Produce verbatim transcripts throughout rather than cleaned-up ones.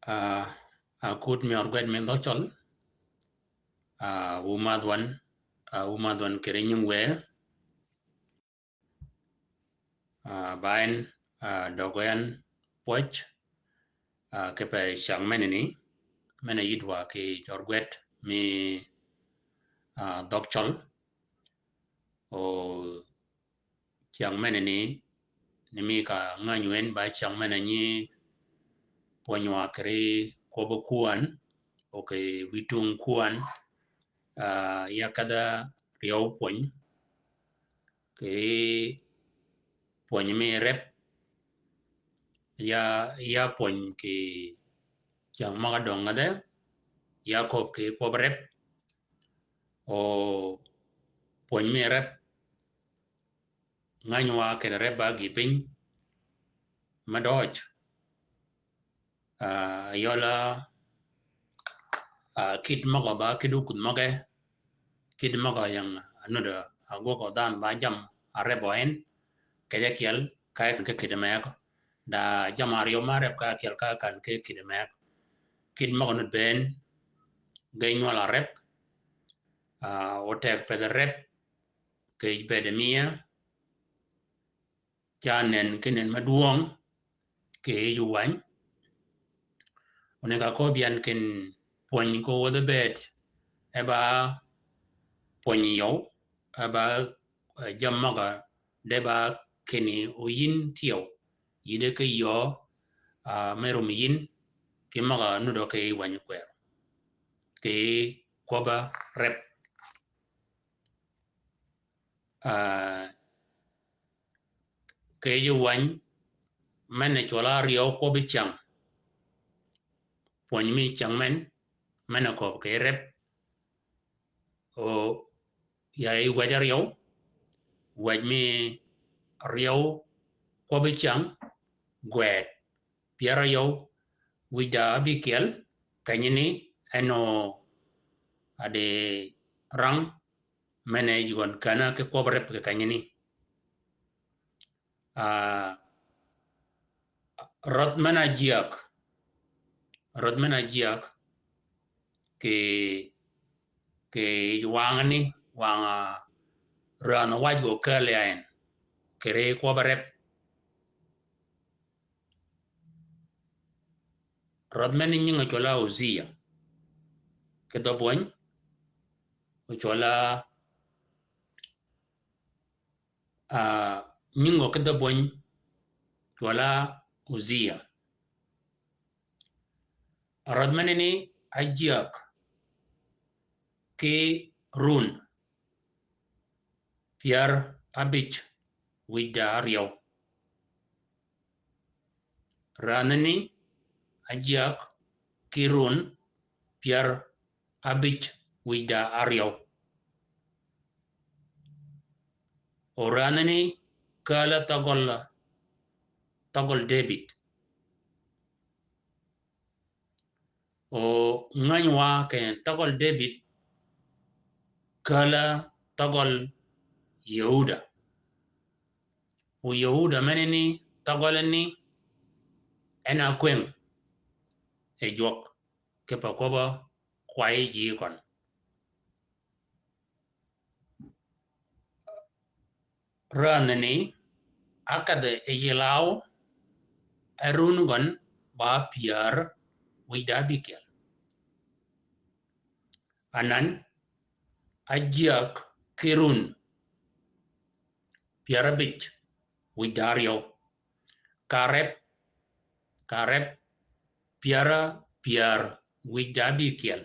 Ah, akut mi ørgwed mi dhø Cøl. Ah, wu madh wan, ah, wu madh wan kiri nying wë. Ah, ba en, ah, døg en pwøj, ah, kipe cyäng menani, men-a yïdwa kì ørgwed mi, ah, dhøg Cøl. O cyäng menani, ni mi ka ngänyi wen ba cyäng men-a nyi pwönywa kiri kwøbbi kwän, o kì wi tung kwän, ah, ya kedha ryew pwöny, kì pwöny mi rep, ya, ya pwöny kì cyäng møg-a döng ngädhe, ya köbbi kì kwøbbi rep, o pwöny mi rep, ngänyi wa kì rep ba gïï piny, me døøj. Ah, yøl-a, ah, kït møg-a ba kït okudh møge, kït møg-a ying a nudd-a gwøg-a dhanhø ba jamm-a rep-a en, kej ákyel ka e kän ki kïdhi meg. Da jamm-a áryew ma rep ka ákyel ka e kän ki kïdhi meg. Kït møg-a nudd bënn, ge nywøl-a rep, ah, o teg pëthi rep, kì yij bëëd miya, ca nen ki nen me dwøng, kì yij wäny. Oneg-a köbbi yan kin pwöny ko wädhi bëëd, e ba pwöny yøw, e ba, eh, jammì møg-a de ba kinni o yïn tyëw, yïde ki yöö, ah, me rum yïn, ki møg-a nuddi ki wäny kwërø. Kì kwøbb-a rep. Ah, kì yij wäny, men-a cwøl-a áryew kwøbbi cyäng. Pwöny mi cyäng men, men-a köbbi kì rep. O ya yij wäj áryew, wäj mi ryew kwøbbi cyäng, gwed. Pyär áryew, wij da ábïkyel, kenyani, en o a di rang, men-a yij gøn känni ki kwøbbi rep kì kenyani. Ah, rødh men-a ájyäg, rødh men-a ájyäg, kì, kì wangani, wang-a ränhø waj gø kääl ya en, kì ri kwøbbi rep. Rødh men-a nyinge ocwøl-a Uzia. Kì dhø pwöny, ocwøl-a, ah, nyinge ki dhø pwöny, ocwøl-a Uzia. Rødh menani ájyäg ki run pyär ábïj wij da áryew. Ränhani ájyäg ki run pyär ábïj wij da áryew. O ränhani kääl-a thøgøl, thøgøl Debïd. O ngänyi wa kì thøgøl Debïd kääl-a thøgøl Yëhuda. O Yëhuda menani thøgøl ni en a kwëng e jwøk kipe kwøbb-a kwayi ji køn. Ränhani ákedh yi law, e run gøn ba pyär wij da ábïkyel. Anan ájyäg ki run pyär ábïj wij da áryew. Ka rep, ka rep pyär, pyär wij da ábïkyel.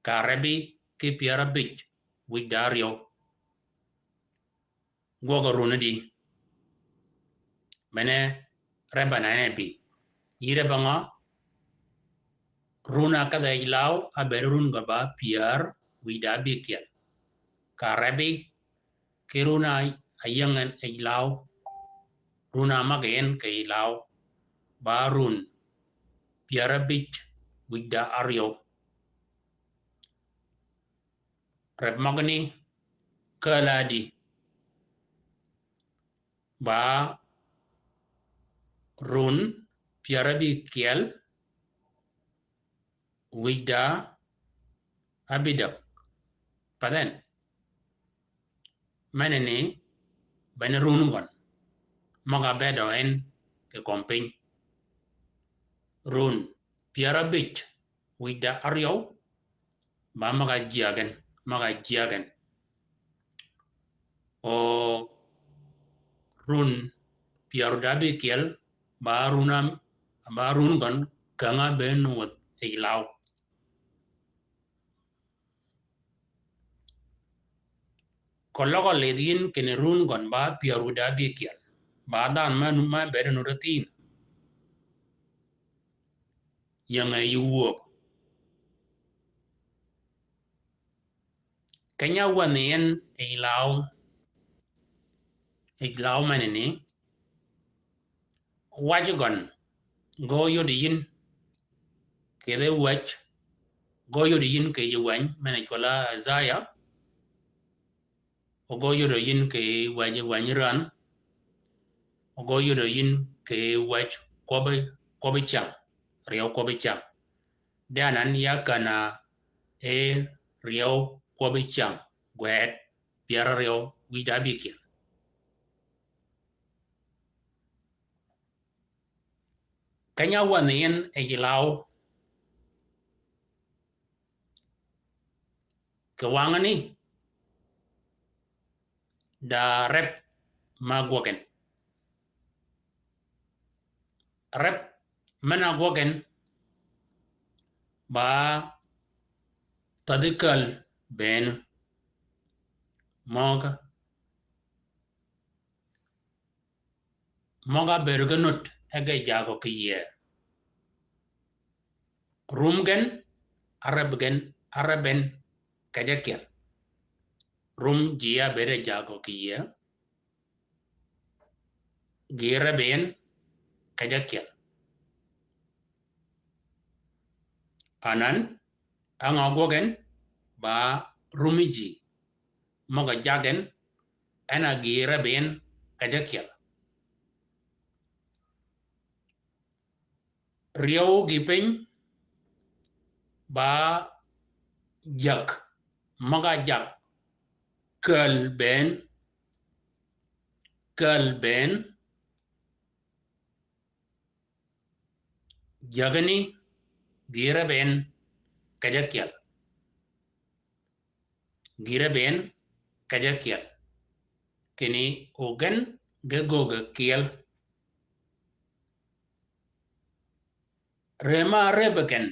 Ka rebi ki pyär ábïj wij da áryew. Gwøg-a run di. Men-a rep-a na en e bï. Yï rep-a ngø? Run-a ákedh yi law, ábëëd run gø ba pyär wij da ábïkyel. Ka rebi ki run-a áyïëng yi law, run-a ámag yi en kì law, ba run pyär ábïj wij da áryew. Rep møgani kääl-a di? Ba run pyär ábïkyel wïj da ábïdäg. Path en. Menani, bene run gøn. Møg-a bedø en kì kömi piny. Run pyär ábïj wïj da áryew, ba møg-a jyäg en, møg-a jyäg en. O run pyär da ábïkyel, ba run am-, ba run gøn käng-a be nuuth yij law. Ko løg-a lidh yïn kinni run gøn ba pyär wïj da ábïkyel. Ba dhanhø me, me bëëd nuti thïn. Yinge yi wuög. Keny-a áwänhi en yij law, yij law menani, waj gøn, ge óyod yïn kì yij wäj, ge óyod yïn kì yij wäny, men-a cwøl-a Isaiah, o ge óyod yïn kì yij wäj, wäny ränh, o ge óyod yïn kì yij wäj kwøbbi, kwøbbi cäng, ryeew kwøbbi cäng. De anan ya kän-a e ryeew kwøbbi cäng, gwed pyär áryew wïj da ábïkyel. Keny-a áwänhi en yij law kì wangani da reb ma gwøg en. Reb men-a gwøg en ba thädhi käl bënn møg-a møg-a ábëëd ge nut e ge jagø kì yie. Rum gen, áreb gen, áreb en kej ákyel. Rum ji ábëëd e jagø kì yie. Gï reb en kej ákyel. Anan, á ngø gwøg en ba rumi ji møg-a jag en, en a gï reb en kej ákyel. Ryeew gï piny ba jäg, møg-a jag, käl bënn, käl bënn, jägani gï reb en kej ákyel. Gï reb en kej ákyel. Kinni ogen ge göög kyel. Rem-a áreb gen.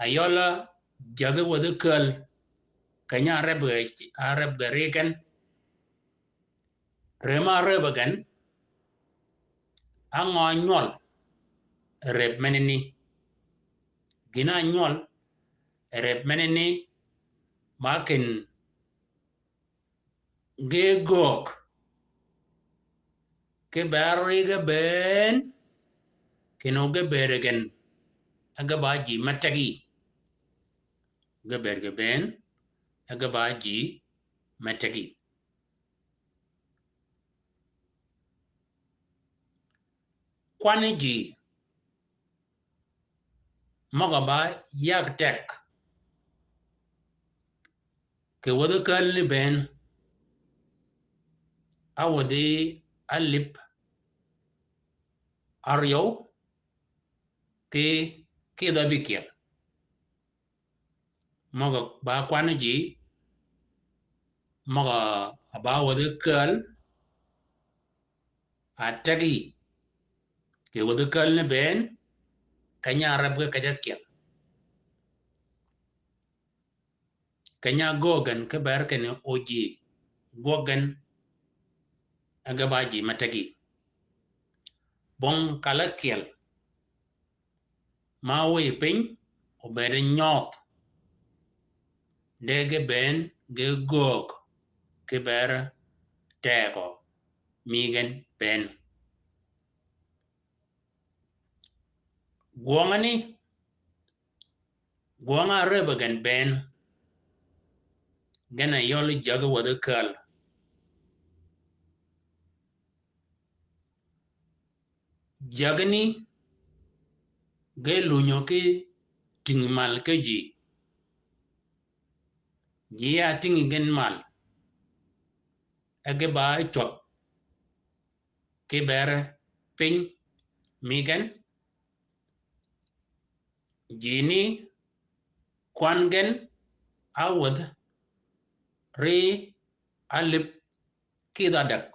Ayøl-a jägi wäthi käl. Keny-a áreb ge, áreb ge ri gen. Rem-a áreb gen, á ngø ánywøl reb menani. Gïn-a ánywøl reb menani, ma kinni ge göög, ge ber ri ge bënn, kinni ge bëëd gen, e ge ba ji me tegi. Ge bëëd ge bënn, e ge ba ji me tegi. Kwanni ji møg-a ba yag teg kì wäthi käl ni bënn, á wäthi álïp áryew ki kïdhø ábïkyel. Møg-a ba kwanni ji møg-a ba wäthi käl a tegi kì wäthi käl ni bënn, keny-a áreb ge kej ákyel. Keny-a ágöög gen ki ber kinni o ji gwøg gen, e ge ba ji me tegi. Bong kal ákyel ma wïj piny obëëd nyøødh. De ge bënn ge göög ki ber tegø mi gen bënn. Gwøngani, gwøng-a áreb gen bënn, gen a yøl jägi wäthi käl. Jägani ge lunyo ki tïngi mal ki ji. Ji ya tïngi gen mal. E ge ba cwøb ki ber piny mi gen. Ji ni kwan gen a wädh ri alïb kidh adäg.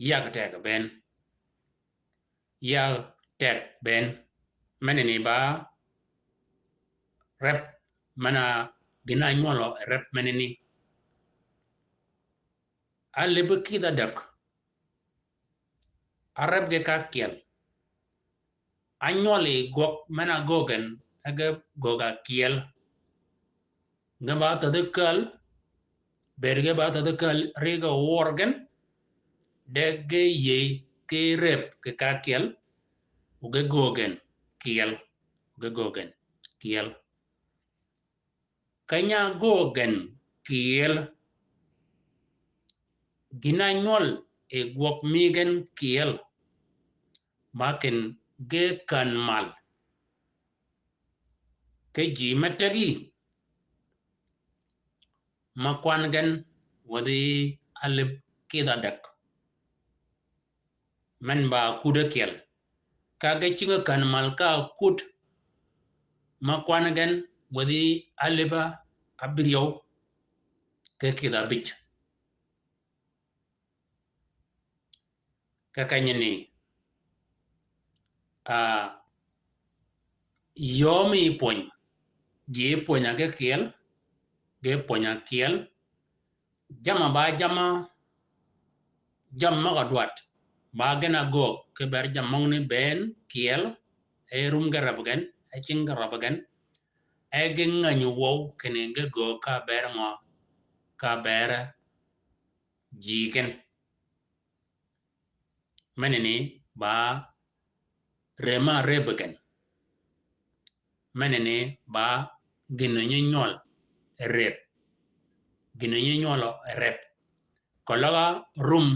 Yag teg bënn. Yag teg bënn. Menani ba rep, men-a gïn-a nywøl rep menani. Alïb kidh adäg. Arep ge ka kyel. Anywøl yi gwøg men-a göög gen, e ge göög a kyel. Ge ba thädhi käl, bed ge ba thädhi käl ri ge wør gen, de ge yïëy ki rep ge ka kyel, o ge göög gen kyel, o ge göög gen kyel. Keny-a göög gen kyel. Gïn-a nywøl yi gwøg mi gen kyel. Ma kinni ge kän mal ki ji me tegi. Ma kwan gen wädhi alïb kidh adäg. Men ba kud ákyel. Ka ge cinggi kän mal ka kud, ma kwan gen wädhi alïb abïryew ki kidh abïj. Ka kenyani, a, yöö mi pwöny, ji pwöny-a ge kyel, ge pwöny-a kyel, jamm-a ba jamm-a, jamm møg-a dwaddi, ba gen-a göög, ki ber jammì møgani bënn kyel, e rum ge rep gen, e cing ge rep gen, e ge ngänyi wøw kinni ge göög ka ber ngø, ka ber ji gen. Menani ba rem-a rep gen. Menani ba gïn-a nyi nywøl rep. Gïn-a nyi nywøl rep. Keløg-a rum,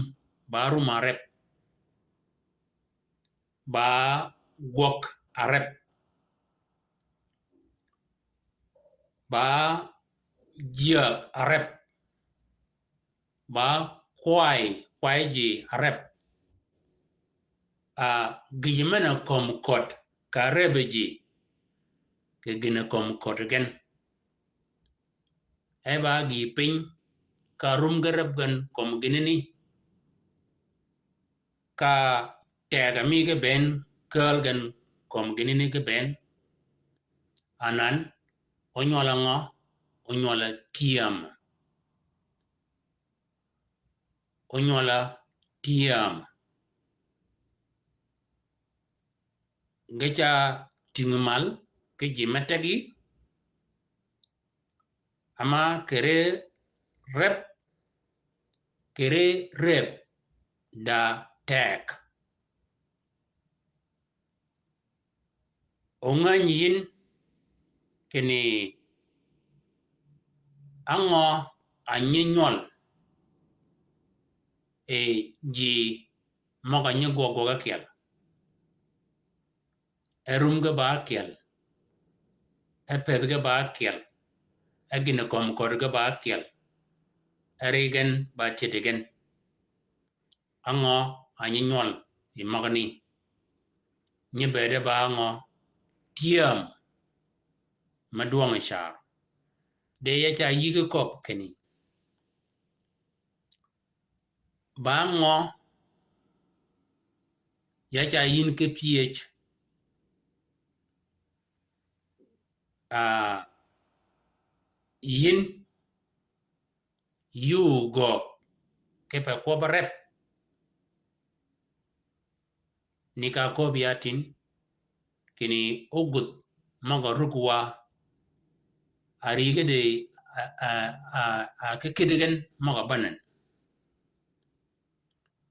ba rum-a rep. Ba gwøg a rep. Ba jyäg a rep. Ba kwaay, kwaay ji arep. A, gïj men-a kömi köddi ka rep ji, kì gïn-a kömi köddi gen. E ba gïï piny, ka rum ge rep gen kömi gïnani. Ka teg-a mi ge bënn, kääl gen kömi gïnani ge bënn. Anan, ónywøl-a ngø, ónywøl-a tyääm. Ónywøl-a tyääm. Ge ca tïngi mal ki ji me tegi, ama kì ri rep, kì ri rep da teg. Ongänyi yïn kinni á ngø a nyi nywøl yi ji møg-a nyi gwøg gwøg ákyel. E rum ge ba ákyel. E pëth ge ba ákyel. E gïn-a kömi köddi ge ba ákyel. E ri gen ba tyëddi gen. Á ngø a nyi nywøl yi møgani? Nyi bëëde ba á ngø? Tyääm me dwøng-a car. De ya ca yïg köbbi kinni, ba á ngø ya ca yïn ki pyëj? A, yïn yuu göög kipe kwøbb-a rep. Ni ka köbbi ya tïn, kinni ógudh møg-a rug wa, a ri ge di, a, a, a, a ki kïddi gen møg-a bänen.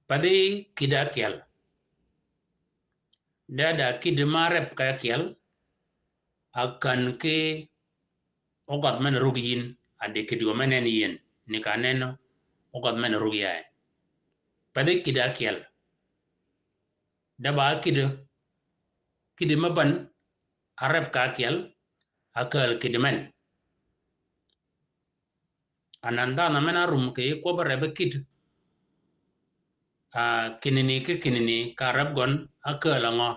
Pathi kïddi ákyel. De da kïddi ma rep ka ákyel, a kän ki ógødh men-a rug yïn, a di kïddi wa me nen yïn, ni ka nenni ógødh men-a rug ya en. Pathi kïddi ákyel. De ba kïddi, kïddi me bän, areb ka ákyel, akääl kïddi men. Anan dhanhø men-a árum kì yij kwøbbi rebbi kïddi, a, kinini ki kinini ka reb gøn ákääl angø?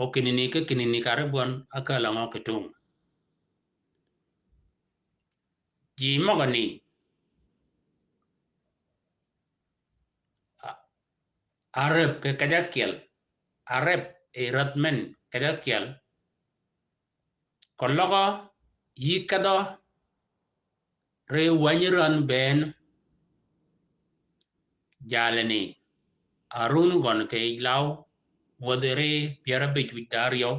O kinini ki kinini ka reb gøn ákääl angø kì tung? Ji møgani, a, areb kì kej ákyel, areb yi rädh men kej ákyel. Keløg yï kedhø ri wänyi ränh bënn, jalani arun gøn kì yij law, wäthi ri pyär ábïj wïj da áryew,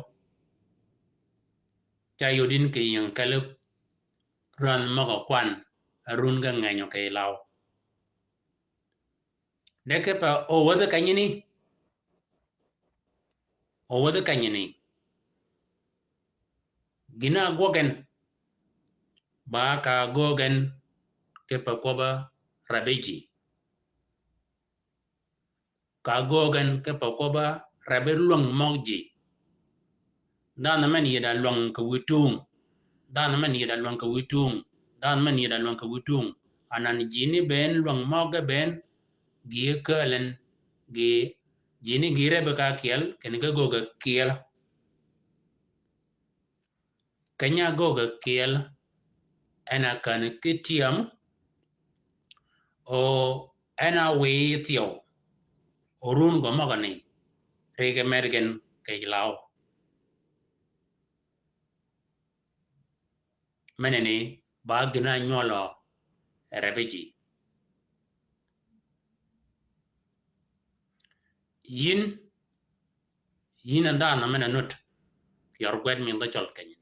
ca yod yïn kì yïng kelli ränh møg-a kwan, arun ge ngenyø kì yij law. De kipe o wäthi kenyani, o wäthi kenyani, gïn-a ágwøg gen, ba ka ágöög gen kipe kwøbbi rebbi ji. Ka ágöög gen kipe kwøbbi rebbi lwäng møg ji. Dhanhø men yïddi alwäng kì wiy tung. Dhanhø men yïddi alwäng kì wiy tung. Dhanhø men yïddi alwäng kì wiy tung. Anan jini bënn lwäng møge bënn, gï kääl en, gï, jini gï rebbi ka ákyel, kinni ge gööge kyel. Keny-a ágööge kyel, en a känni ki tyëm, o en a wiy thyew, o run gø møgani, ri ge med gen kì yij law. Menani ba gïn-a ánywølø rebbi ji. Yïn, yïn a dhanhø men-a nud, yør gwed mi dhø cøl kenyani.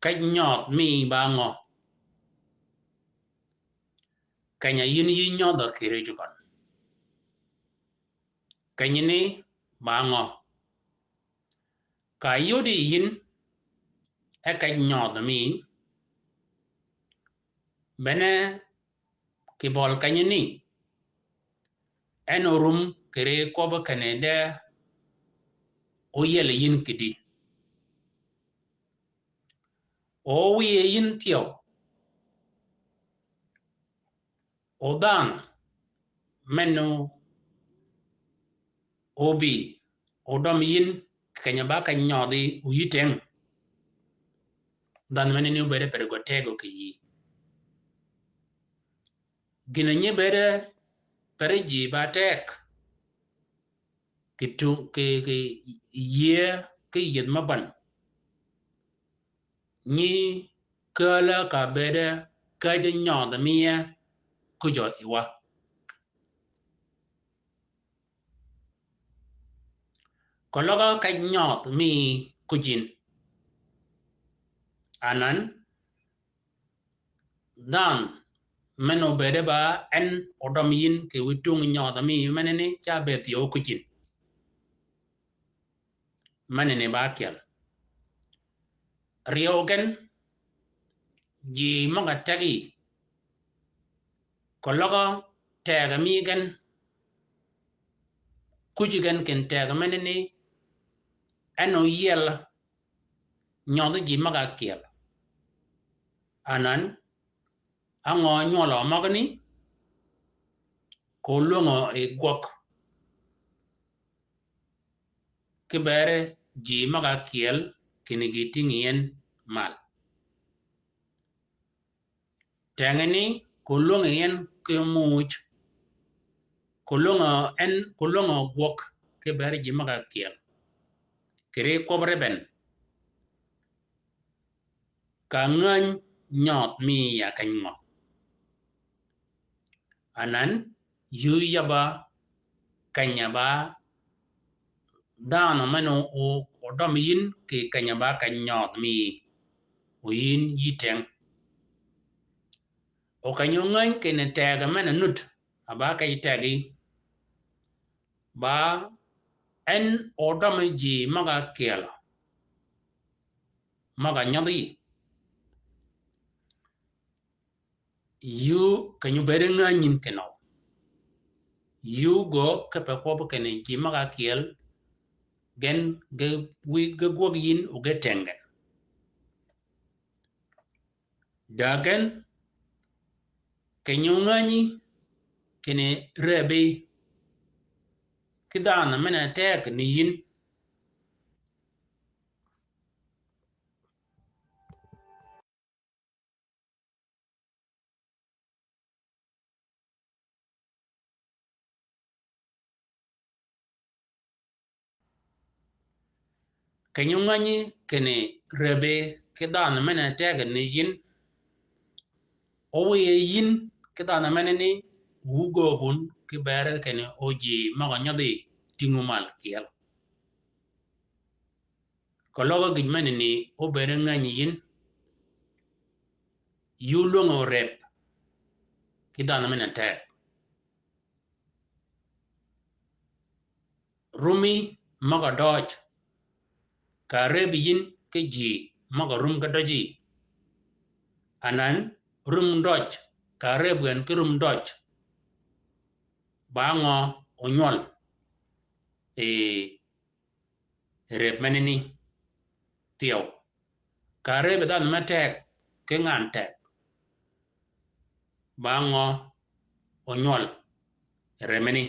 Kej nyødh mi ba ngø? Keny-a yïn yï nyødhø kì ri ji gøn. Kenyani ba ngø? Ka yodi yïn e kej nyødh mi, bene kì bøl kenyani, en orum kì ri kwøbbi kinni de óyiel yïn kïddi. O wiye yïn thyew, o dhanhø men-a óbï, o dømi yïn, keny-a ba keny nyødhi, o yï teng. Dhanhø menani óbëëde per gø tegø kì yïí. Gïn-a nyi bëëde per ji ba teg, kì tu, kì, kì yïe, kì yïëdh me bän. Nyi kääl-a ka bëëde käjji nyødh mi e kujø yi wa. Keløg kej nyødh mi kuj yïn. Anan, dhanhø men-a óbëëde ba en odømi yïn kì wiy tung nyødh mi menani ca bëëd thyew kuj yïn. Menani ba ákyel. Ryew gen, ji møg-a tegi, keløg tegø mi gen, kuji gen kinni tegø menani, en oyiel nyødhi ji møg-a ákyel. Anan, á ngø nywølø møgani, ko lwängø yi gwøg, ki bëëde ji møg-a ákyel kinni gï tïngi yi en mal. Tengani ko lwängø yi en ki muuj, ko lwängø en, ko lwängø gwøg ki bëëde ji møg-a ákyel. Kì ri kwøbbi rebbi en. Ka ngäny nyødh mi ya keny ngø? Anan, yï yabba keny-a ba dhanhø men-a o, o, odømi yïn kì keny-a ba keny nyødh mi, o yïn yï teng. O keny-a óngäny kinni tegø men-a nud, a ba kej tegi, ba en odømi ji møg-a ákyel, møg-a nyødhi. Yï keny-a óbëëde ngänyi kinøw. Yï ógöög kipe kwøb kinni ji møg-a kyeel, gen ge wïj ge gwøg yïn o ge teng gen. Dägen, keny-a óngänyi kinni räbi ki dhanhø men-a tegø ni yïn. Keny-a óngänyi kinni räbi ki dhanhø men-a tegø ni yïn. Ówiy yïn ki dhanhø menani, ógöög wun ki beri kinni o ji møg-a nyødhi tïngu mal kyeel. Keløg gïj menani óbëëd ngänyi yïn, yï ólwängø räb ki dhanhø men-a tegø. Rumi møg-a døj, ka räbi yïn ki ji møg-a rum ki døji. Anan rum døj, ka räb gen ki rum døj. Ba ngø ónywøl i räb menani? Thyew. Ka räbi dhanhø me teg ki ngan teg, ba ngø ónywøl i räb menani?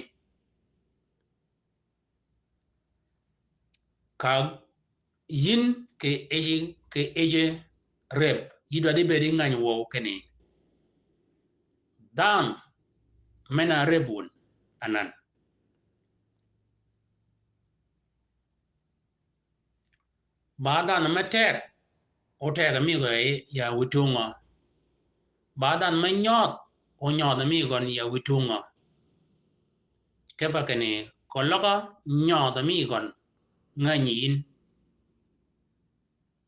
Ka yïn kì yij, kì yij räb, yï dwaddi bëëd yi ngäny wøw kinni dhanhø men-a räb wun anan. Ba dhanhø me teg, o teg mi gøn ya wïj tungø. Ba dhanhø me nyødh, o nyødh mi gøn ya wïj tungø. Kipe kinni keløg nyødh mi gøn ngänyi yïn.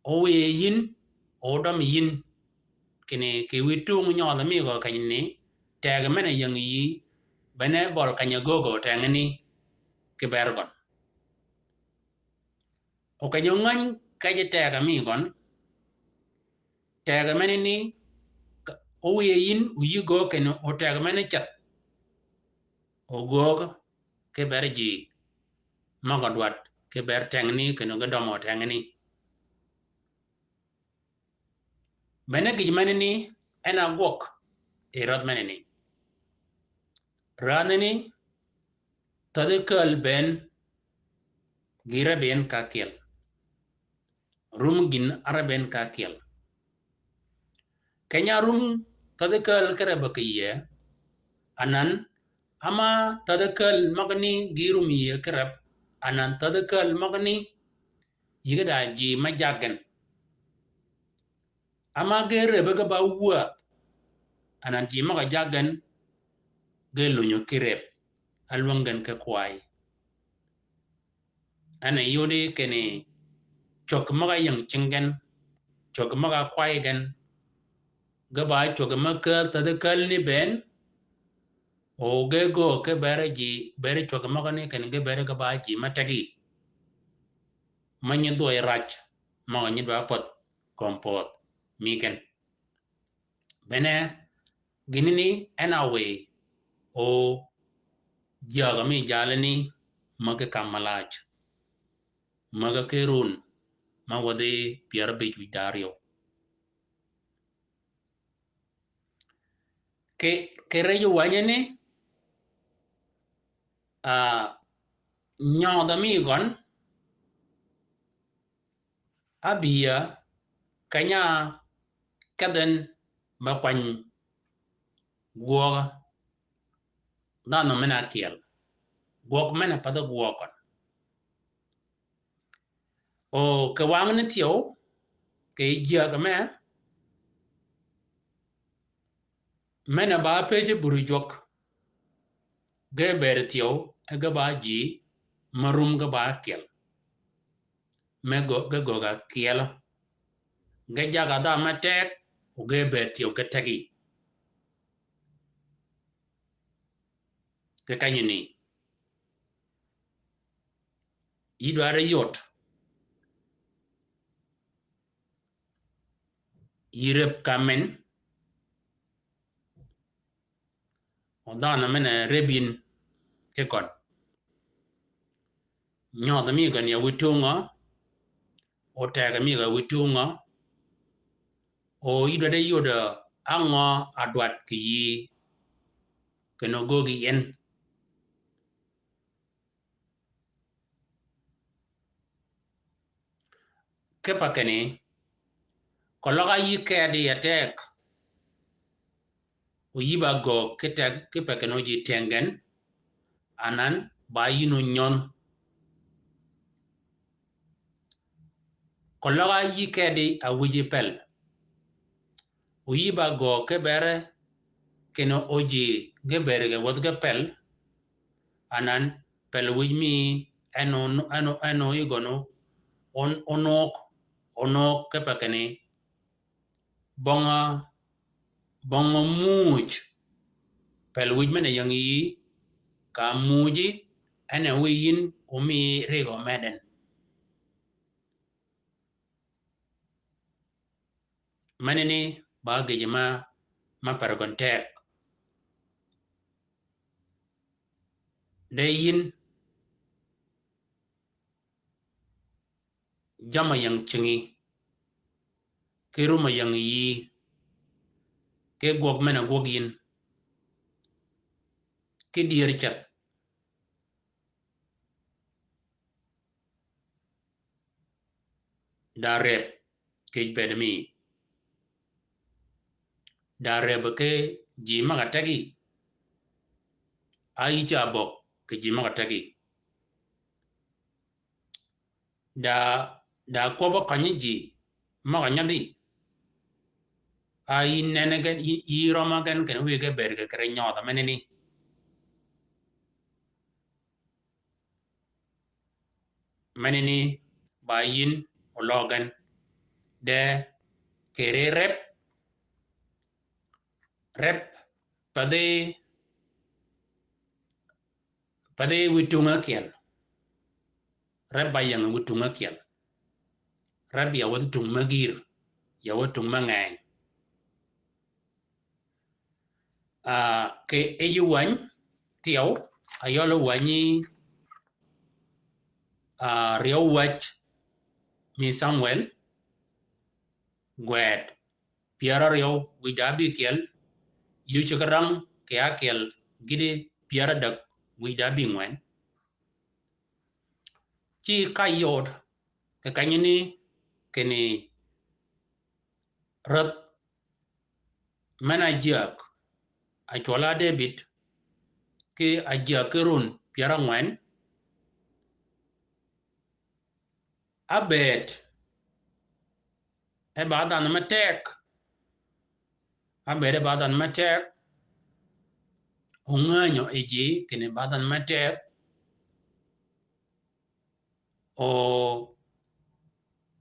Ówiy yïn, o dømi yïn kinni kì wïj tung nyødh mi gø kenyani, teg men-a ying yï, bene bøl keny-a göögø tegani ki ber gøn. O keny-a óngänyi kej teg mi gøn, teg menani, ówiy yïn o yï göög kinni o teg men-a ceth, o göög ki ber ji møg-a dwaddi ki ber tengni kinni ge dømø tengni. Bene gïj menani en a gwøg i rädh menani. Rädhani thädhi kääl bënn gïï räbi en ka kyeel. Rum gïn a räbi en ka kyeel. Keny-a rum thädhi kääl ki räb kì yie, anan, ama thädhi kääl møgani gïï rum yie ki räb, anan thädhi kääl møgani yïge da ji me jaggi gen. Ama ge räbi ge ba wädh, anan ji møg-a jaggi gen, ge lunyu ki räb, a lwäng gen ki kway. En a yudi kinni cwäg møg-a ying cing gen, cwäg møg-a kway gen, ge ba cwäg me kääl thädhi kääl ni bënn, o ge göög ki ber ji, ber cwäg møgani kinni ge ber ge ba ji me tegi. Me nyi dhwøy rac, møg-a nyi dwa pädh kömi pödh mi gen. Bene gïnani en a wiy o jagø mi jalani, mägi kam malac. Mägi ki run me wädhi pyär abïj wïj da áryew. Kì, kì rej ówänyi ni, ah, nyødh mi gøn, ábïa keny-a kedh en ba kwany gwøøg dhanhø men-a kyeel. Gwøg men-a pädhi gwøg køn. O kì wang ni thyew, kì jyäg me, men-a ba pëj bur jwøk, ge bëëd thyew, e ge ba ji me rum ge ba kyeel. Me gø-, ge göög-a kyeel. Ge jag-a dhanhø me teg, o ge bëëd thyew ge tegi. Kì kenyani, yï dwaddi yod yï räb ka men, o dhanhø men-a räb yïn, ti gøn. Nyødh mi gøn ya wïj tungø, o tegø mi gøn wïj tungø, o yï dwaddi yudø á ngø a dwaddi kì yïí, kinni ogöögi yi en. Kipe kinni, keløg á yï kedi ya teg, o yï ba göög ki teg, kipe kinni o ji tyeng gen, anan ba yïn o nyödh. Keløg á yï kedi a wïji pel, o yï ba göög ki bere, kinni o ji ge bere ge wäth ge pel, anan pel wïj mi en o, en o, en o yï gøn o, o, o nøg, o nøg kipe kinni, bøngø, bøngø muuj pel wïj men-a ying yïí, ka muuji, en a wiy yïn o mi rigø meden. Menani ba gïjø ma, ma per gøn teg. De yïn jamm-a ying cingí, ki rum-a ying yïí, ki gwøg men-a gwøg yïn, ki dyër ceth. Da reb kì bëëd mi. Da reb ki ji møg-a tegi. A yï ca bøg kì ji møg-a tegi. Da, da kwøbb-a kønyi ji møg-a nyadhi. A yï nene gen, yï, yï rømmi gen kinni wïge bëëd kì kere nyødh-a menani. Menani ba yïn oløg gen. De kere reb, reb pa dhi, pa dhi wiy tung ákyel. Reb ba ying wiy tung ákyel. Reb ya wäthi tung me gïr, ya wäthi tung me ngeny. Ah, kì yij wäny thyew, ayøl wänyi, ah, ryew wäj mi Samwel, gwed pyär áryew wïj da ábïkyel, yï ceg rang kì ákyel gïti pyär ádäg wïj da ábïngwen. Ci ka yod kì kenyani kinni räth men-a ájyäg, acwøl-a Debïd, ki ájyäg ki run pyär ángwen, ábëëd, e ba dhanhø me teg, ábëëd e ba dhanhø me teg, ongänyø yi ji kinni ba dhanhø me teg, o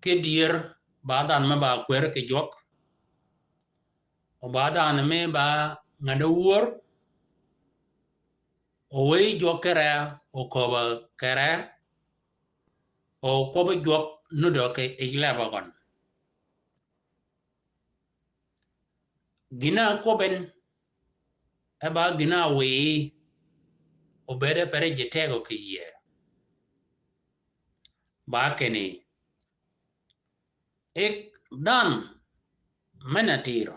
ki dyër ba dhanhø me ba kwër kì jwøk, o ba dhanhø me ba ngäd áwör, o wëy jwøk kì ree, o köbb-a kì ree, o kwøbbi jwøk nuddø kì yij lebø gøn. Gïn-a ákwøbbi en, e ba gïn-a áwïyi, obëëd e pere ji tegø kì yïe. Ba kinni, ik dhanhø men-a tïrø,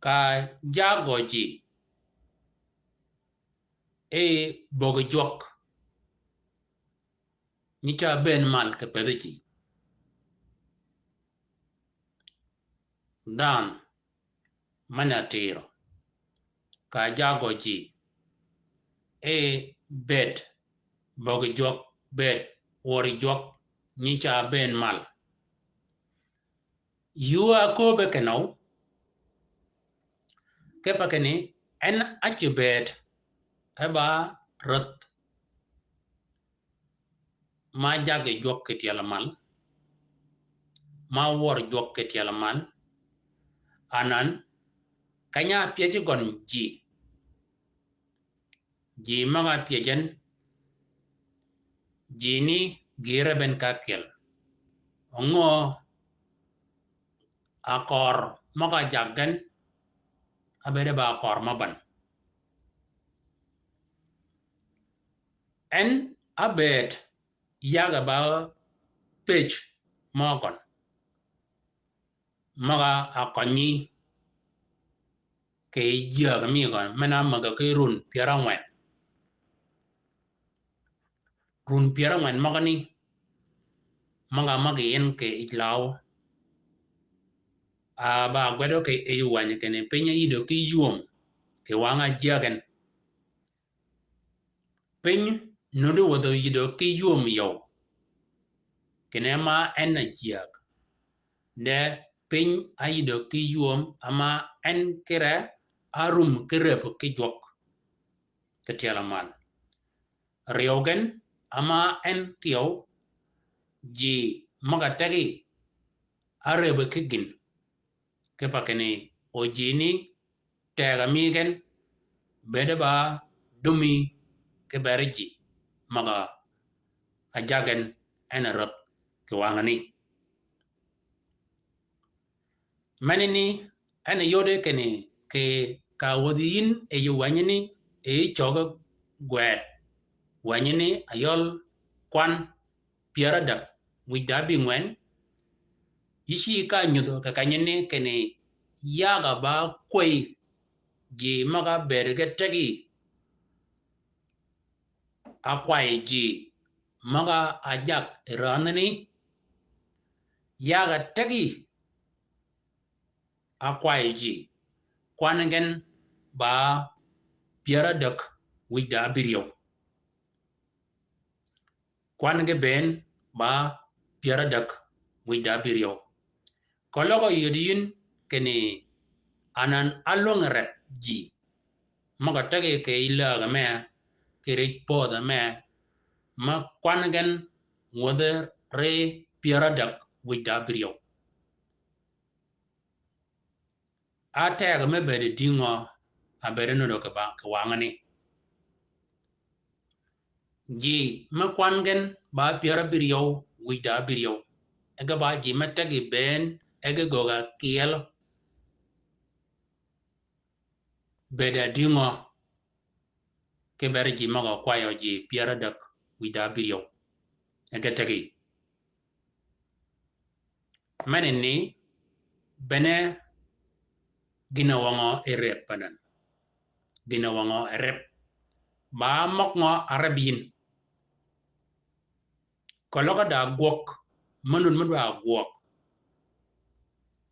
ka jagø ji, e böggi jwøk, nyi ca bëën mal kì pëthi ji. Dhanhø men-a tïrø, ka jagø ji, e bëëd böggi jwøk, bëëd wøri jwøk, nyi ca bëën mal. Yuu a köbbe kinøw, kipe kinni, en ácï bëëd, e ba räth ma jaggi jwøk kì tyel mal, ma wør jwøk kì tyel mal, anan, keny-a ápyëj gøn ji, ji møg-a ápyëj en, ji ni gïïr e bënn ka ákyel. Óngø akør møg-a jag gen, ábëëd e ba akør mø bän. En ábëëd yagø ba pëj møgøn. Møg-a ákønyi kì yij jyäg mi gøn, men-a ámögø ki run pyär ángwen. Run pyär ángwen møgani, møg-a ámöggi yïn kì yij law. A ba ágwedø kì yij wänyi kinni piny áyïdø ki ywöm kì wang-a ájyäg en. Piny nuti wädhi yïdø ki ywöm yøw. Kinni ma en ájyäg. De piny áyïdø ki ywöm, ama en kire árum ki rëb ki jwøk. Kì tyel amal. Ryeew gen, ama en thyew, ji møg-a tegi árëbbi ki gïn. Kipe kinni o ji ni tegø mi gen bëëde ba dumi ki beri ji møg-a ájag en, en a rädh kì wangani. Menani en yode kinni kì ka wädhi yïn e yi wänyi ni e yi cöggi gwed, wänyi ni ayøl kwan pyär ádäg wïj da ábïngwen, yï ci ka nyudhø kì kenyi ni kinni yagø ba kwäy ji møg-a ábëëd ge tegi ákwayø ji møg-a ájag yi ränhani. Yagø tegi ákwayø ji, kwan gen ba pyär ádäg wïj da ábïryew. Kwan ge bënn ba pyär ádäg wïj da ábïryew. Keløg áyïddi yïn kinni anan álwängi rep ji møg-a tegi kì yij lägø me, kì rij pödhø me, ma kwan gen wädhi ri pyär ádäg wïj da ábïryew. Á tegø me bëëde dïngø a bëëde nuddø kì ba, kì wangani? Ji me kwan gen ba pyär ábïryew wïj da ábïryew, e ge ba ji me tegi bënn, e ge göggi ákyel. Bëëde dïngø ki beri ji møg-a kwayø ji pyär ádäg wïj da ábïryew? E ge tegi. Menani bene gïn-a wøngø e rep anan. Gïn-a wøngø e rep. Ba møg ngø a rep yïn? Keløg da gwøg, me nud me dwa gwøg.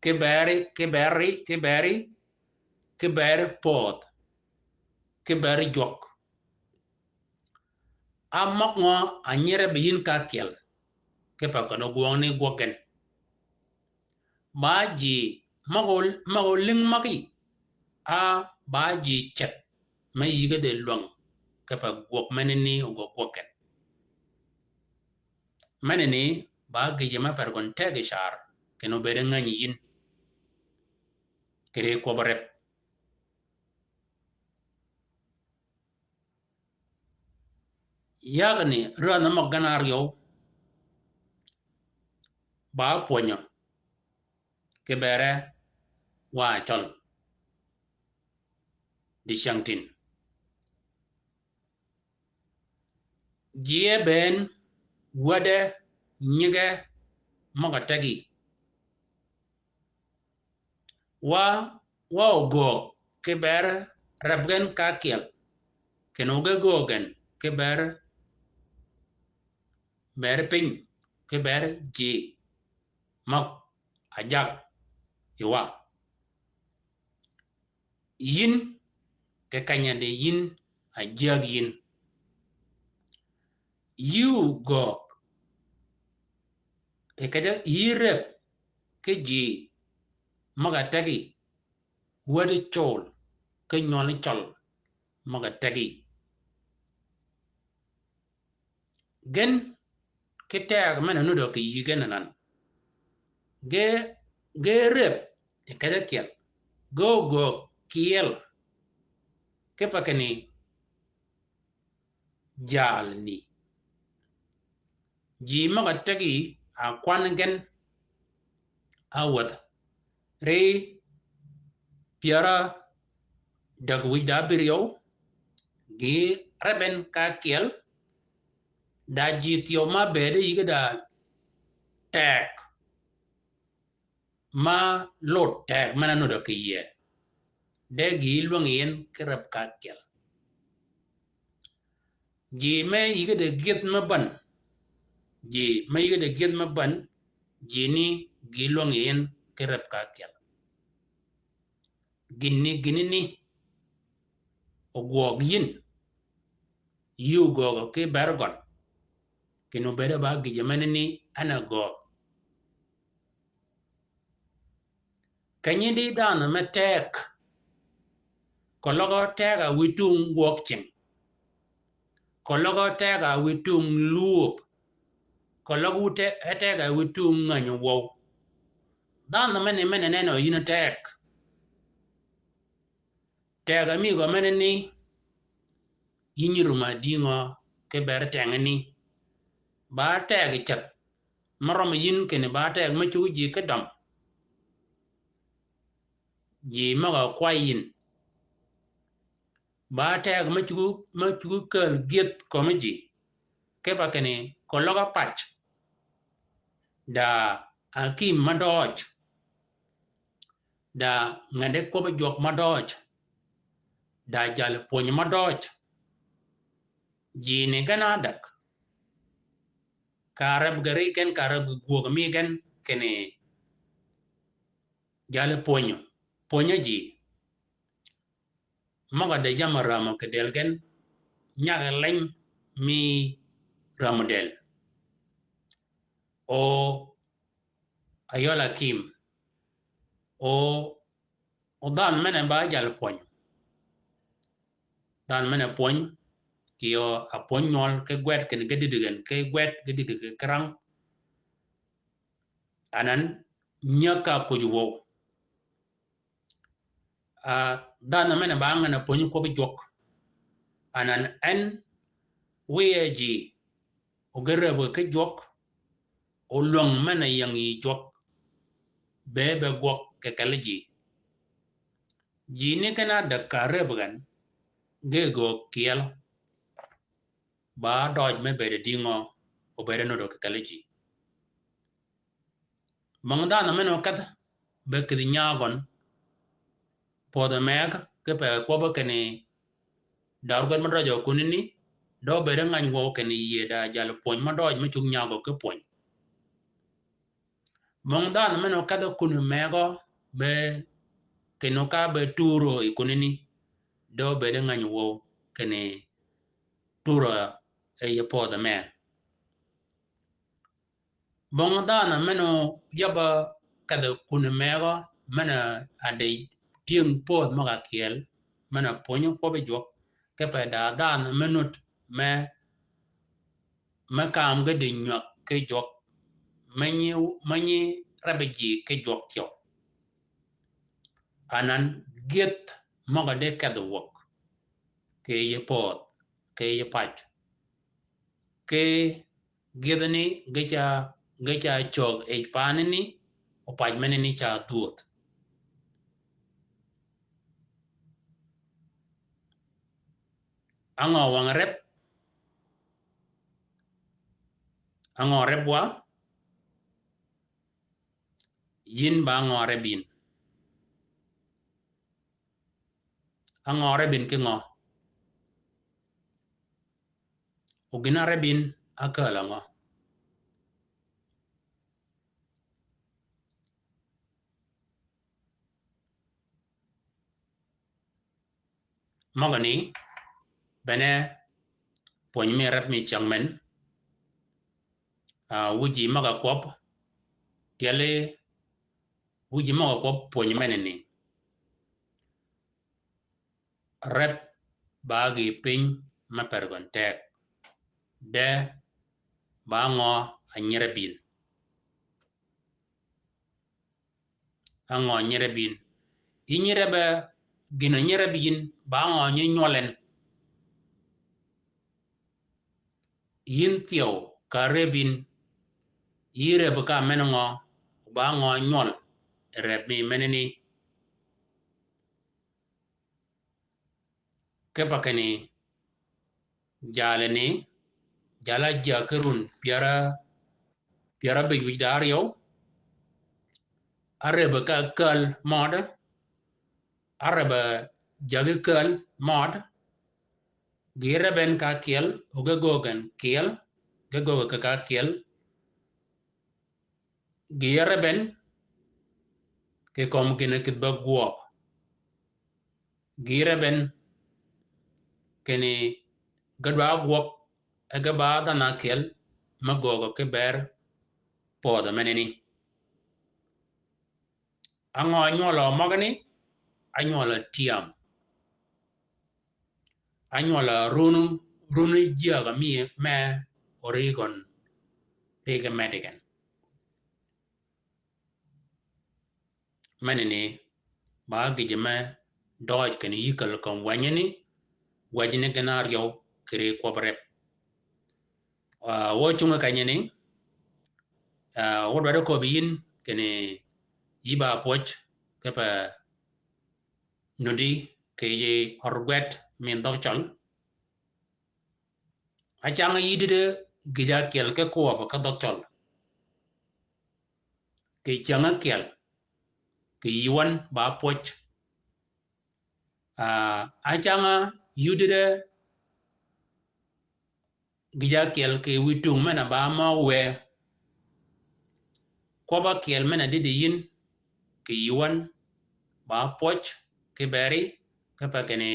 Ki beri, ki beri, ki beri, ki beri pödh, ki beri jwøk. A møg ngø a nyi rep yïn ka ákyel, kipe kinni gwøng ni gwøg gen? Ba ji møg-a, møg-a ólïng møgí, a ba ji ceth me yïge de lwäng, kipe gwøg menani ogöggi gwøg gen. Menani ba gïjø me per gøn teg yi car, kinni obëëd ngänyi yïn kì ri kwøb rep. Yagni ränhø møg gen áryew ba pwönyø ki bere wa cøl di cyängtïn. Ji e bënn wäde nyige møg-a tegi. Wa, wa ogöög ki ber reb gen ka ákyel, kinni ge göög gen ki ber, ber piny, ki ber ji møg-a jag yi wa. Yïn, ki keny-a di yïn, a jyäg yïn. Yï ogöög, e kej-a yï reb ki ji møg-a tegi, wädi col, ki nywøli cøl møg-a tegi. Gen ki teg men-a nuddø kì yï gen anan. Ge, ge reb yi kej-a ákyel, ge ogöög kyel, kipe kinni jalni. Ji møg-a tegi a kwan gen a wäth ri pyär-a däg wïj da ábïryew, gï reb en ka ákyel, Da ji thyew ma bëëde yïge da teg, ma lut teg men-a nuddø kì yie. De gï lwängi yi ki reb ka ákyel. Ji me yïge de gyëdh me bän. Ji me yïge de gyëdh me bän, ji ni gï lwängi yi ki reb ka ákyel. Gïn ni, gïn ni, ogwøg yïn. Yï ogöög ki bër gøn. Kinni obëëde ba gïjø men ni en a göög. Kenyi di dhanhø me teg, keløg teg-a wiy tung gwøg cing. Keløg teg-a wiy tung lwöb. Keløg wu te-, teg-a wiy tung ngänyi wøw. Dhanhø men ni men-a nenø yïn teg. Teg-a mi gø men ni, yï nyi rum-a dïngø ki bër teng ni. Ba teg ceth, me rømmi yïn kinni ba teg me cuggi ji ki døm. Ji møg-a kway yïn. Ba teg me cuggi, me cuggi käl gyëdh kömi ji. Kipe kinni keløg ápac. Da akïm me døøj. Da nget di kwøbbi jwøk me døøj. Da jalli pwönyi me døøj. Ji ni gen ádäg. Ka reb geri gen, ka reb gwög mi gen, kinni jalli pwönyi. Pwönyi ji. Møg-a de jamm-a rämø kì dël gen, nyag leny mi rämø dël. O ayøl akïm. O, o dhanhø men-a ba jal pwöny. Dhanhø men-a pwöny, kì yø apwöny nywøl ki gwed kinni ge dïdï gen, ki gwed ge dïdï gen ki rang. Anan nyäg ka kuj wøw. Ah, dhanhø men-a ba ngan-a pwönyi kwøbbi jwøk. Anan en wiye ji, o ge räbbi ki jwøk, o lwäng men-a ying yi jwøk, be be gwøg kì kelli ji. Ji ni gen ádäg ka räbbi gen, ge göög kyel. Ba døøj me bëëde dïngø, obëëde nuddø kì kelli ji. Møng dhanhø men-a okedh, be kïdhi nyaa gøn. Pödhi megø, kipe kwøbbi kinni, dør gwed me døøj kunani, dø bëëde ngäny wøw kinni yïe da jal pwöny me døøj me cuggi nyaa gø ki pwöny. Møng dhanhø men-a okedh kuni megø, be kinni ka be turø yi kunani, dø bëëde ngäny wøw kinni turø yi pödhi megø. Bong dhanhø men-a yab-a kedhi kuni megø, men-a adï tyëng pödh møg-a kyel, men-a pwönyi kwøbbi jwøk, kipe da dhanhø me nudd me, me kam ge dï nywäg ki jwøk, me nyi, me nyi rebbi ji ki jwøk thyew. Anan gyëdh møg-a di kedhi wäg, ki yi pödh, ki yi pac. Ki gyëdhani ge ca, ge ca cög yi paanani, opac menani ca dhwödh. Á ngø wang reb? Á ngø reb wa? Yïn ba á ngø reb yïn? Á ngø reb yïn ki ngø? O gïn-a reb yïn ákääl angø? Møgø ni, bene pwöny mi reb mi cäng men, ah, wu ji møg-a kwøb, tyeli wu ji møg-a kwøb pwöny menani. Reb ba gïï piny me per gøn teg. De ba ngø a nyi reb yïn? Á ngø nyi reb yïn? Yï nyi reb-a, gïn-a nyi reb yïn, ba ngø nyi nywøl en? Yïn thyew ka reb yïn, yï reb ka men ngø, ba ngø nywøl reb mi menani? Kipe kinni, jalani, Jal-a jyäg ki run pyär, pyär ábïj wïj da áryew. Árebbe ka käl mødø. Árebbe jyäg ki käl mødø. Gï rebben ka kyel, o ge göggen kyel, ge gögge ka kyel. Gï rebben kì kömi gïn-a kïdhi be gwøg. Gï rebben kinni ge dwa gwøg, e ge ba dhanhø ákyel me gögge ki ber pödhø menani. Á ngø ánywølø møgani? Ánywølø tyam. Ánywølø runu, runu jyäg-a mi me origøn ri ge medi gen. Menani, ba gïjø me døøj kinni yï käl kömi wänyi ni, wäjji ni gen áryew kì ri kwøbbi rep. Ah, wø cungi kenyani, ah, wø dwaddi köbbi yïn kinni yï ba pwöj kipe nuddi kì yij ør gwed min dhøg cøl. Ácäng yï dïddi gïj-a ákyel ki kwøbbi ki dhøg cøl. Kì cyäng ákyel, kì yï wøn ba pwöj. Ah, ácäng yï dïddi gïj-a ákyel kì wïtung men-a ba mø wë. Kwøbb-a ákyel men-a dïddi yïn, kì yï wøn ba pwöj ki beri, kipe kinni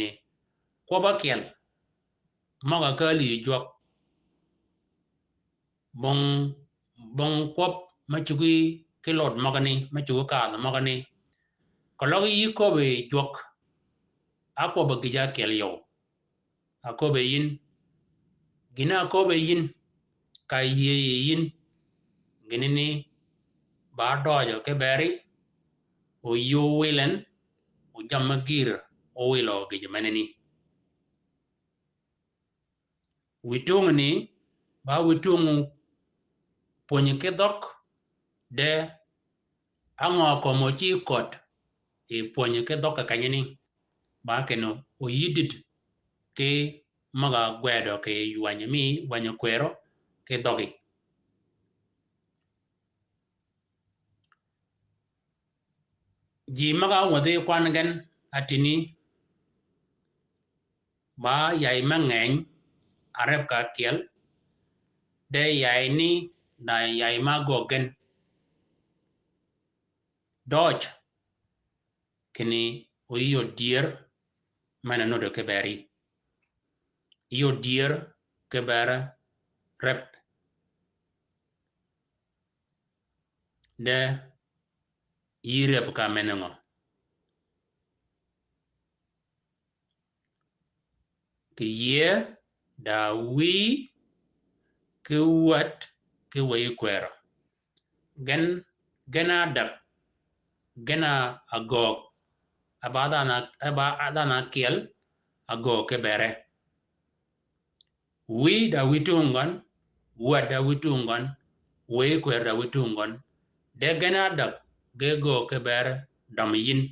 kwøbb-a ákyel møg-a kääl yï jwøk. Bong, bong kwøb me cuggi ki lod møgani, me cuggi kadh møgani. Keløg yï köbbi jwøk, ákwøbbi gïj-a ákyel yøw. Aköbbi yïn. Gïn-a aköbbi yïn, ka yïëy yïn. Gïn-a ni ba døøjø ki beri, o yï ówil en, o jammì gïr ówilø gïjø menani. Wïtung ni, ba wïtung pwönyi ki dhøg, de á ngø kömi ci köddi pwönyi ki dhøg kì kenyani, ba kinni oyï dïd ki møg-a gwedø kì ywänyi mi wänyi kwërø ki dhøggi. Ji møg-a ówädhi kwan gen atïni, ba yay me ngeny, arep ka kyel, de yay ni, da yay ma göggi gen. Døøj, kinni oyï odyer, men-a nuddø ki beri. Yï odyer ki ber rep. De yï rep ka men-a ngø? Kì yïe, da wïy, ki wäd, ki wëy kwërø. Gen, gen-a adäg, gen-a agöög, a ba dhanhø, a ba dhanhø ákyel, agöög ki bere. Wïy da wïy tungøn, wäd da wïy tungøn, wëy kwër da wïy tungøn. De gen-a adäg, ge göög ki ber dømi yïn.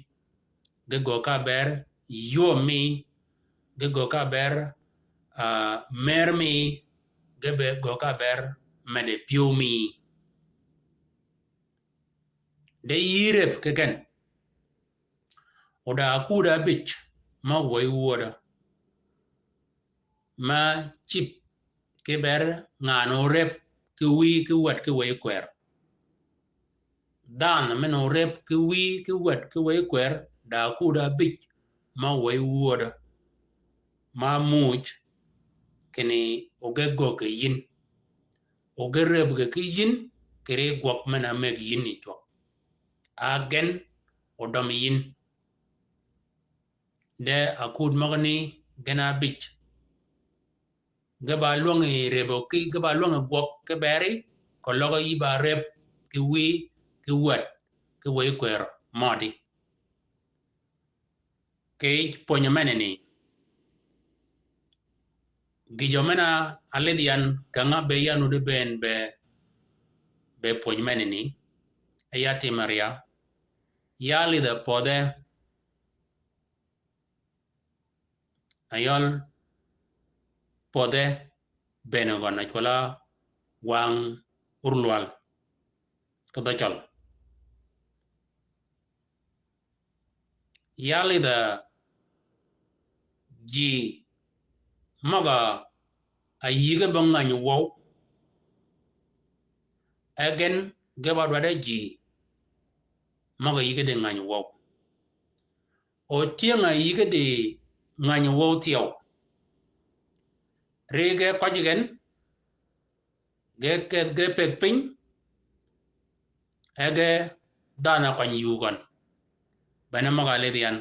Ge göög ka ber yömi, ge göög ka ber, ah, mer mi, ge be, göög ka ber medi pyëw mi. De yï rep ki gen. O da akud abij, ma wëy wödø. Ma cïb ki ber ngan orep ki wïy ki wäd ki wëy kwër. Dhanhø men orep ki wïy ki wäd ki wëy kwër, da akud abij, ma wëy wödø. Ma muuj, kinni oge göggi yïn. Oge rep ge ki yïn, kì ri gwøg men-a meg yïn ni jwøk. A gen, odømi yïn. De akud møgani gen abij. Ge ba lwängi rep ki, ge ba lwängi gwøg ki beri, keløg yï ba rep ki wïy, ki wäd, ki wëy kwër mødi. Kì yij pwönyø menani. Gïjø men-a álidh yan, känga be yan wudi bënn be, be pwöny menani. E ya timø ria. Ya álidhø pödhe. Ayøl pödhe. bëën gøn a cwøl-a wang urlwal ki dhø cøl. Ya lidhø ji møg-a yïge bø ngäny wøw. E gen ge ba dwaddi ji møg-a yïge di ngäny wøw. O tyëng-a yïge di ngäny wøw thyew. Ri ge køj gen, ge keth ge pëgg piny, e ge dhanhø køny yuu gøn. Bene møg-a lidh yan,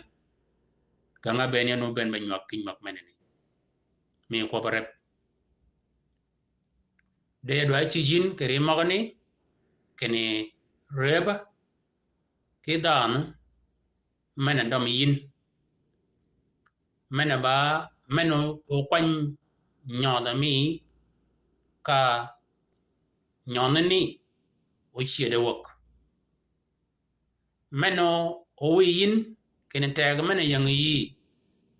keng-a bëën yan óbëën be nywag ki nywag menani. Mi kwøb rep. De dwaddi cïj yïn kì ri møgani, kinni rëbø ki dhanhø men-a dømi yïn. Men-a ba, men-a ókwany nyødhø mi ka nyødhø ni ócyëddi wäg. Men-a ówïy yïn, kinni tegø men-a ying yï,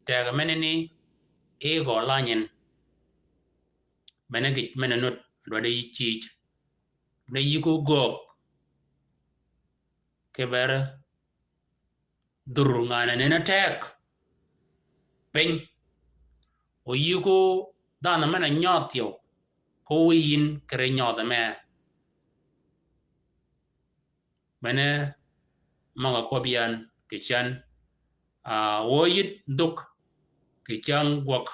tegø menani gø lany en. Bene gïj men-a nud, dwaddi yï cïj. Dwaddi yï ko göög. Ki ber dhur ngan-a nenni teg piny. O yï ko dhanhø men-a nyødh thyew, ko wïy yïn kì ri nyødhø me. Bene møg-a kwøb yan kì cän, a, wø yïd dhuk kì cyäng gwøg.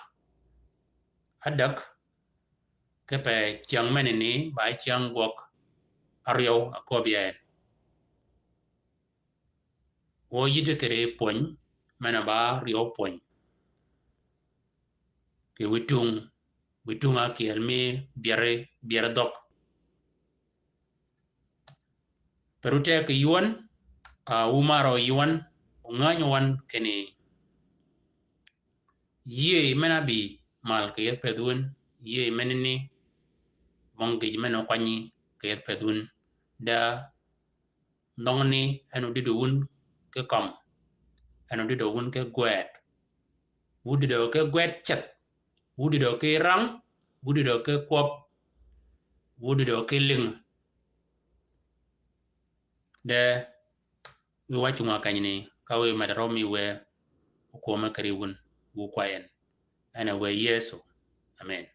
Adäg, kipe cyäng menani ba cyäng gwøg. Áryew a kwøb yan. Wø yïddi kì ri pwöny, men-a ba ryew pwöny. Kì wiy tung, wiy tung ákyel mi byeri, byeri dhøg. Pero teg kì ywan, a, wu marø ywan, ongänyi wan kinni yïëy men-a bï mal kì yethi pëthi wun, yïëy menani, bong gïj men-a ókwanyi kì yethi pëthi wun. Da Dhøngni en odïdø wun ki kømm, en odïdø wun ki gwed. Wu dïdø ki gwed ceth, wu dïdø ki rang, wu dïdø ki kwøb, wu dïdø ki lïng. De wi wacci ngwa kenyni, ka wi medde rø mi wë okwøme keri wun, wu kwayen. En a wë Yëso. Amen.